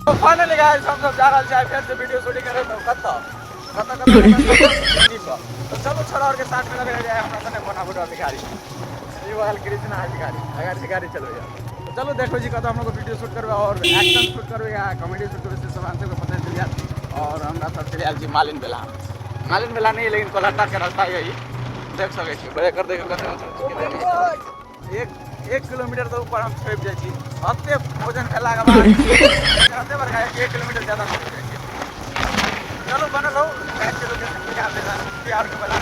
तो finally guys हम सब जा रहल छी फेर से वीडियो शूटिंग करे तो कत कत कत कत तो चलो छोड़ा और के साथ में लगे जाए हमरा सने बना बुढ़ा भिखारी ई बगल कृष्णा है भिखारी अगर भिखारी चलो यार। तो चलो देखो जी कत हम लोग वीडियो शूट करबे और एक्शन शूट करबे या कॉमेडी शूट करबे से सब हम सबके पता चल जात। और हमरा सब चलि आयल छी मालिन बेला, मालिन बेला नहीं लेकिन कोलकाता के रास्ता यही देख सकै छी। बड़े कर देखो कते एक एक किलोमीटर तो ऊपर हम छपि जाइ छी। एते भोजन खेलाके बाद एते बड़का 1 किलोमीटर ज्यादा छपि जाइ छी। चलो बनल रहू, बैठ के लोकेशन पे आबि जेना प्यार के बना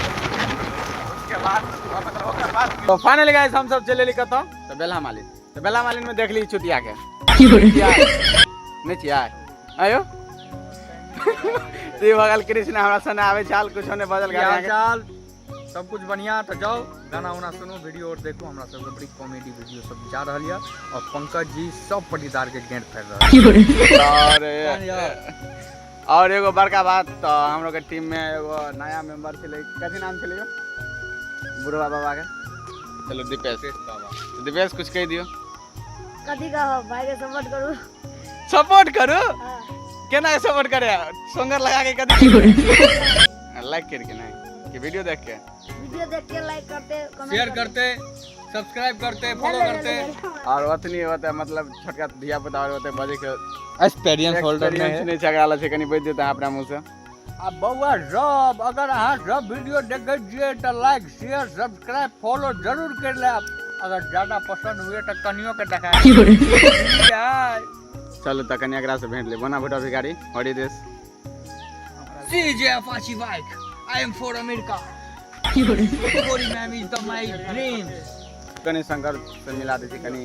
उसके बाद मतलब ओकर बाद तो फाइनली गाइस हम सब चलि एली कतऽ तऽ बेला मालिन। तऽ बेला मालिन में देख ली चुतिया के नहि छियै आयो ई बगल कृष्ण हमरा सने आबै छल कुछो नहि बदल गेल चाल सब कुछ बढ़िया। तो जाओ गाना उना सुनू, वीडियो और देखो। हमरा सबके बड़ी कॉमेडी वीडियो सब जा रहल यऽ और पंकज जी सब पटीदार के गेंद फेर रहल। और एगो बड़का बात तो हम लोग के टीम में एगो नया मेंबर छलै, कथी नाम छलै यौ बुढ़वा बाबा के? चलो दीपेश बाबा। दीपेश कुछ कहि दियौ। कथी कहब, भाई के सपोर्ट करू। सपोर्ट करू? हाँ। केना सपोर्ट करे? सोंगर लगा के कथी लाइक करके नहीं कि वीडियो देख के? वीडियो देख के लाइक करते, कमेंट शेयर करते, सब्सक्राइब करते, फॉलो करते। और ओतनी होते मतलब छोटका धिया पुता और होते बजे के एक्सपीरियंस होल्डर एक्सपीरियंस नहीं छगड़ा छै, कनी बैठ जेता अपना मुंह से। आ बौआ सब अगर अहाँ सब वीडियो देखे छियै तऽ लाइक शेयर सब्सक्राइब फॉलो जरूर कर लेब। अगर ज्यादा पसंद हुए तऽ कनियो के देखा। चलो तऽ कनी एकरा से भेंट ले। बना भुटा भिखारी what is this? CJ Apache bike, I am for America. Gori ma'am is the my dream. कनी शंकर से मिला दै छी, कनी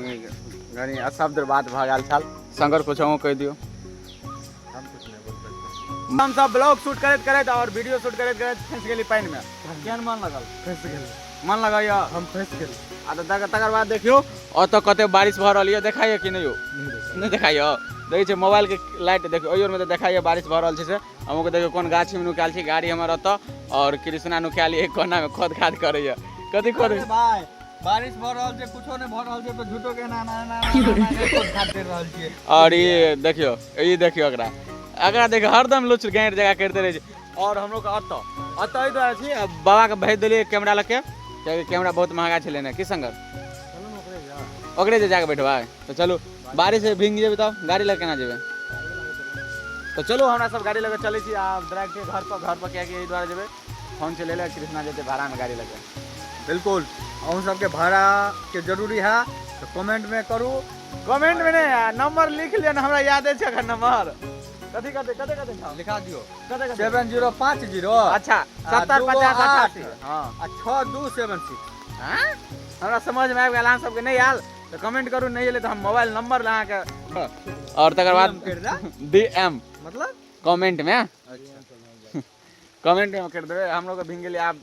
कनी अशब्द बात भऽ गेल छल। शंकर कुछ अहूँ कहि दियौ। हम कुछ नहीं बोल सकते। हम सब ब्लॉग शूट करैत करैत और वीडियो शूट करैत करैत फंसि गेली पानि में। केहन मन लगल? फंसि गेली। मन लगैया? हम फंसि गेली। आ तऽ तकर बाद देखियौ ओतऽ कते बारिश भऽ रहल यऽ, देखाइए कि नहि यौ? नहि देखाइए? देखै छियै मोबाइल के लाइट देखियौ ओहि ओरमे तऽ देखाइए बारिश भऽ रहल छै से। हमहूँ देखियौ कोन गाछीमे नुकायल छी, गाड़ी हमर ओतऽ और कृष्णा नुकायल एक कोनामे खोद खाद करैए। कथी खोद? भाई बारिश भऽ रहल छै, कुछो नहि भऽ रहल छै, तऽ झूठो के ना ना ना ना खोद खाद कर रहल छियै। और ई देखियौ, ई देखियौ एकरा, एकरा देखियौ हरदम लुच गाँठ जगह करिते रहै छै। और हमरो के ओतऽ ओतऽ एहि दुआरे छी, आ बाबाके भेज देलियै कैमरा लऽ के, कियाकि कैमरा बहुत महगा छलै ने। की शंकर ओकरे जे जाके बैठबै? तऽ चलू बारिश भींग जेबै तब गाड़ी लऽ केना जेबै? तऽ चलू हमरा सब गाड़ी लऽ के चलै छी आ डायरेक्ट घर पर। घर पर कियाकि एहि दुआरे जेबै, फोन से ले ले कृष्णा जेतै भाड़ामे गाड़ी लऽ के। बिल्कुल अहूँ सबके भाड़ा के जरूरी है तऽ कमेंट में करू। कमेंट में नहीं, नंबर लिख लिअ ने, हमरा यादे छै एखन नंबर। कथी कथी कते कते छौ? लिखा दियौ। कते कते? 7050। अच्छा, आ, 70 दूगो 50 आठ। 88। हाँ। आ 6276। हाँ? हमरा समझ में आबि गेल, अहाँ सबके नहि आयल तऽ कमेंट करू, नहि एलै तऽ हम मोबाइल नंबर अहाँके और तकर बाद DM करि दे। डी एम मतलब कमेंट में। अच्छा। कमेंट में कर देबै। हम लोग भींग गेलियै, आब